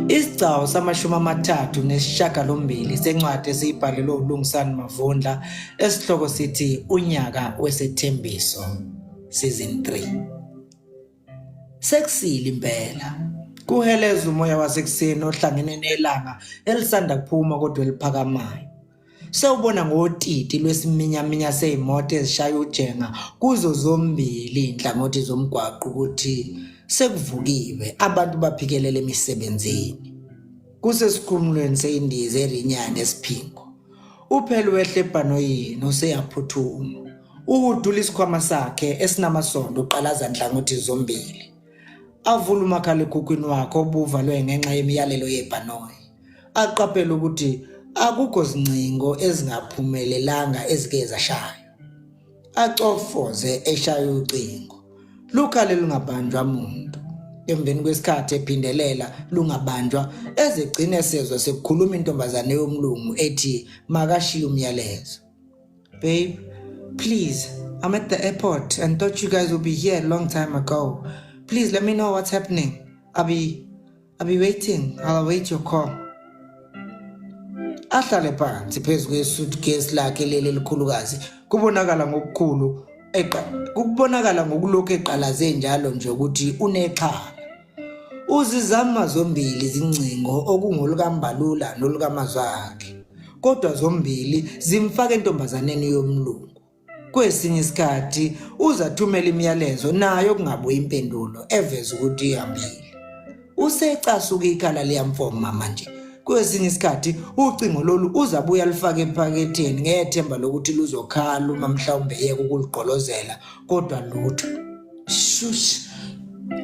Isigcawu samashumi amathathu nesishiyagalombili sencwadi esiyibhalelwe uLungisani Mavundla esihloko sithi Unyaka Wesethembiso Season 3. Sekusile impela. Kuheleza umoya wasekuseni ohlangene nelanga elisanda kuphuma kodwa eliphakamayo. Sewubona ngotiti lwesiminyaminya sezimoto ezishaya ujenga kuzo zombili izinhlangothi zomgwaqo ukuthi sekuvukiwe abantu baphikelela emisebenzini. Kusesikhumulweni seyindiza eRinyana eSiphingo. Uphela wehle ebhanoyini useyaphuthuma. Uhudula isikhwama sakhe esinamasondo uqalaza nhlangothi zombili. Avule umakhalekhukhwini wakhe obuvalwe ngenxa yemiyalelo yebhanoyi. Aqaphele ukuthi akukho zingcingo ezingaphumelelanga ezike zashaywa. Acofoze eshaya ucingo. Lukhale lungabanjwa muntu. Emveni kwesikhathi ephindelela lungabanjwa ezegcine sezwa sekukhuluma intombazane yomlungu ethi makashiye umyalezo. Babe, please, I'm at the airport and thought you guys would be here a long time ago. Please let me know what's happening. I'll be I'll be waiting. I'll await your call. Ahlale phansi phezu kwesuitcase lakhe leli elikhulukazi. Kubonakala ngokukhulu eqa kubonakala ngokulokhu eqalaze njalo nje ukuthi unexhala. Uzizama zombili izingcingo okungolukaMbalula nolukaMazwakhe. Kodwa zombili zimfaka entombazaneni yomlungu. Kwesinye isikhathi uzathumela imiyalezo nayo kungabuyi impendulo eveza ukuthi ihambile. Usecasuka ikhala liyamfoma manje. Kwesinye isikhathi ucingo lolu uzabuya alufake ephaketheni ngethemba lokuthi luzokhala uma mhlawumbe eyeka ukuligqolozela kodwa lutho. Shush.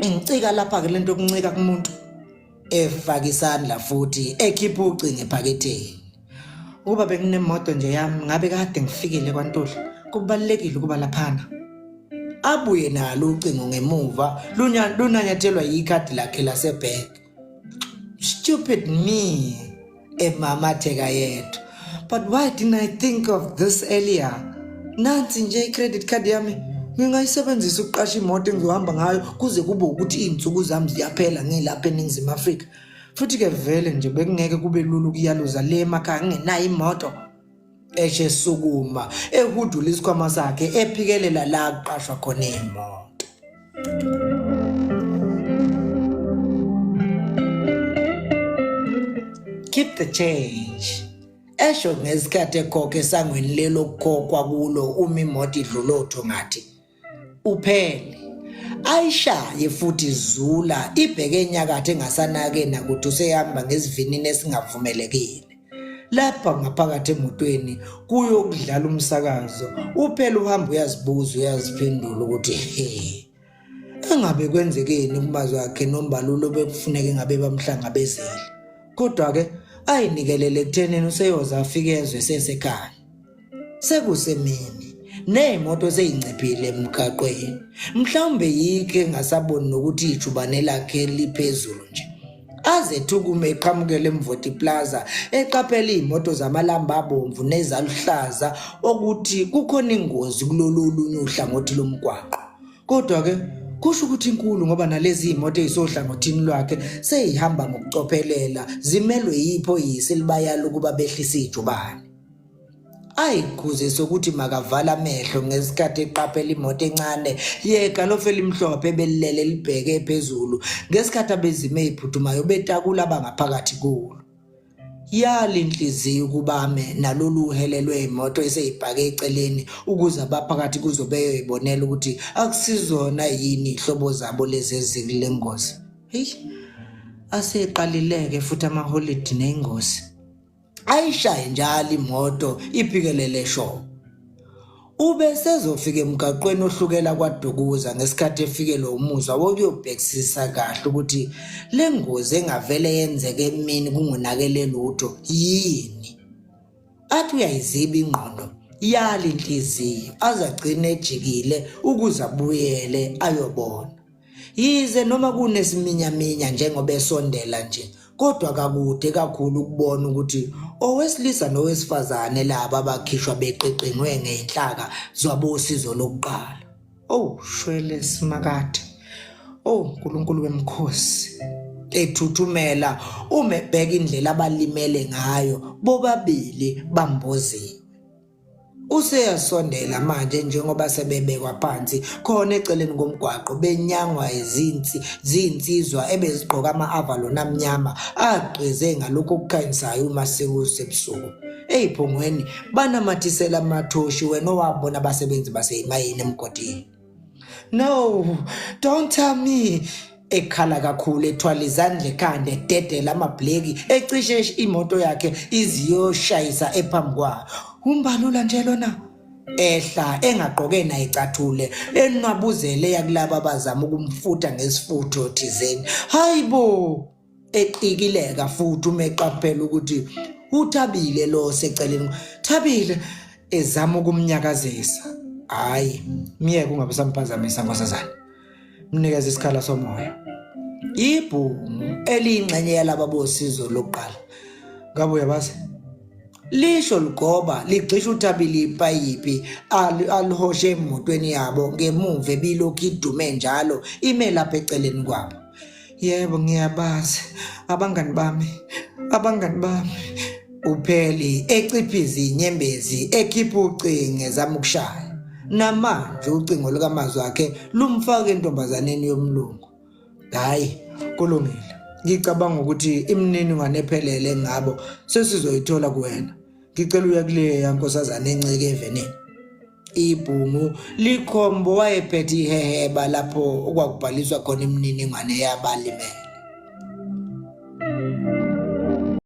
Ingicika lapha ke lento yokuncika kumuntu efaka isandla futhi ekhipha ucingo ephaketheni. Ukuba benginemoto nje yami ngabe kade ngifikile kwaNtuli. Kubalulekile ukuba laphana. Abuye nalo ucingo ngemuva lunanyathelwa yikhadi lakhe lasebhenki. Stupid me, emamatheka yedwa. But why didn't I think of this earlier? Nansi nje i-credit card yami ngingayisebenzisa ukuqasha imoto engizohamba ngayo kuze kube ukuthi iy'nsuku zami ziyaphela ngilapha eNingizimu Afrika. Futhi-ke vele nje bekungeke kube lula ukuyaluza le emakhaya ngingenayo imoto. Eshe esukuma ehudula isikhwama sakhe ephikelela la kuqashwa khona imoto. Keep the change. Esho ngesikhathi ekhokha esangweni lelo kukhokhwa kulo uma imoto idlula othongathi. Uphele. Ayishaye futhi zula ibheke enyakatho engasanake nakuthi usehamba ngesivinini esingavumelekile. Lapha ngaphakathi emotweni kuyokudlala umsakazo uphela uhamba uyazibuza uyaziphendula ukuthi he engabe kwenzekeni kumazwi akhe nombalulo bekufuneka engabe bamhlangabezile. Kodwa-ke ayinikelele ekuthenini useyoze afike ezwe sesekhaya. Sekusemini, ney'moto seyinciphile emgaqweni. Mhlawumbe yikho engasaboni nokuthi ijubane lakhe liphezulu nje. Aze ethukume eqhamukele eMvoti Plaza eqaphela iy'moto zamalamba abomvu nezaluhlaza okuthi kukhona ingozi kulolu olunye uhlangothi lomgwaqo. Kodwa-ke kusho ukuthi inkulu ngoba nalezi iy'moto ey'sohlangothini lwakhe sey'hamba ngokucophelela zimelwe yiphoyisa elibayala ukuba behlise ijubane. Ayikhuze sokuthi makavala amehlo ngesikhathi eqaphela imoto encane yegalofu elimhlophe ebelilele libheke phezulu ngesikhathi abezimo eziphuthumayo betakula abangaphakathi kulo. Yala inhliziyo ukubame nalolu uhele lwey'moto eseyibhake eceleni ukuze abaphakathi kuzo beyoyibonela ukuthi akusizona yini iy'hlobo zabo lezi ezikule ngozi. Heyi, aseqalile-ke futhi amaholidi ney'ngozi. Ayishaye njalo imoto iphikelele sho. Ube sezofika emgaqweni ohlukela kwaDukuza ngesikhathi efikelwa umuzwa wokuyobhekisisa kahle ukuthi le ngozi engavele yenzeke emini kungonakele lutho yini. Athi uyayiziba ingqondo yala inhliziyo aze agcine ejikile ukuze abuyele ayobona. Yize noma kunesiminyaminya njengoba esondela nje kodwa kakude kakhulu ukubona ukuthi owesilisa nowesifazane laba abakhishwa beqiqingwe ngey'nhlaka zabosizo lokuqala. Oh shwele simakade. Oh Nkulunkulu wemkhosi. Ethuthumela uma ebheka indlela abalimele ngayo bobabili bamboziwe. Useyasondela manje njengoba sebebekwa phansi khona eceleni komgwaqo benyangwa izinsi zinsizwa ebezigqoka ama-avalon amnyama agqize ngalokhu okukhanyisayo uma sekusebusuku. Eyiphongweni banamathisela amathoshi wena owabona abasebenzi baseyimayini emgodini. No, don't tell me ekhala kakhulu ethwala izandla ekhanda ededela amabhleki ecishe imoto yakhe iziyoshayisa ephambi kwayo umbalula nje lona ehla engagqoke nayicathule enwabuzele yakulaba abazama ukumfutha ngesifutho thizeni hayibo eqikileka futhi uma eqaphela ukuthi uthabile lo seceleni thabile ezama ukumnyakazisa hayi myeke ungabe usamphazamisa nkosazana mnikeze isikhala somoya ibhungu eliyingxenye yalaba bosizo lokuqala ngabe uyabazi lisho ligoba ligxisha uthabile ipayipi alihoshe emotweni yabo ngemuva ebilokhu idume njalo ime lapha eceleni kwabo Yebo ngiyabazi abangani bami, abangani bami. Upheli eciphiza inyembezi ekhipha ucingo ezama ukushaya. Namanje ucingo lukamazwi akhe lumfaka entombazaneni yomlungu. Hhayi, kulungile. Ngicabanga ukuthi imininingwane ephelele ngabo sesizoyithola kuwena. Ngicela uye kuleya nkosazana encike evenini. Ibhungu likhombo wayephethe iheheba lapho okwakubhaliswa khona imininingwane yabalimele.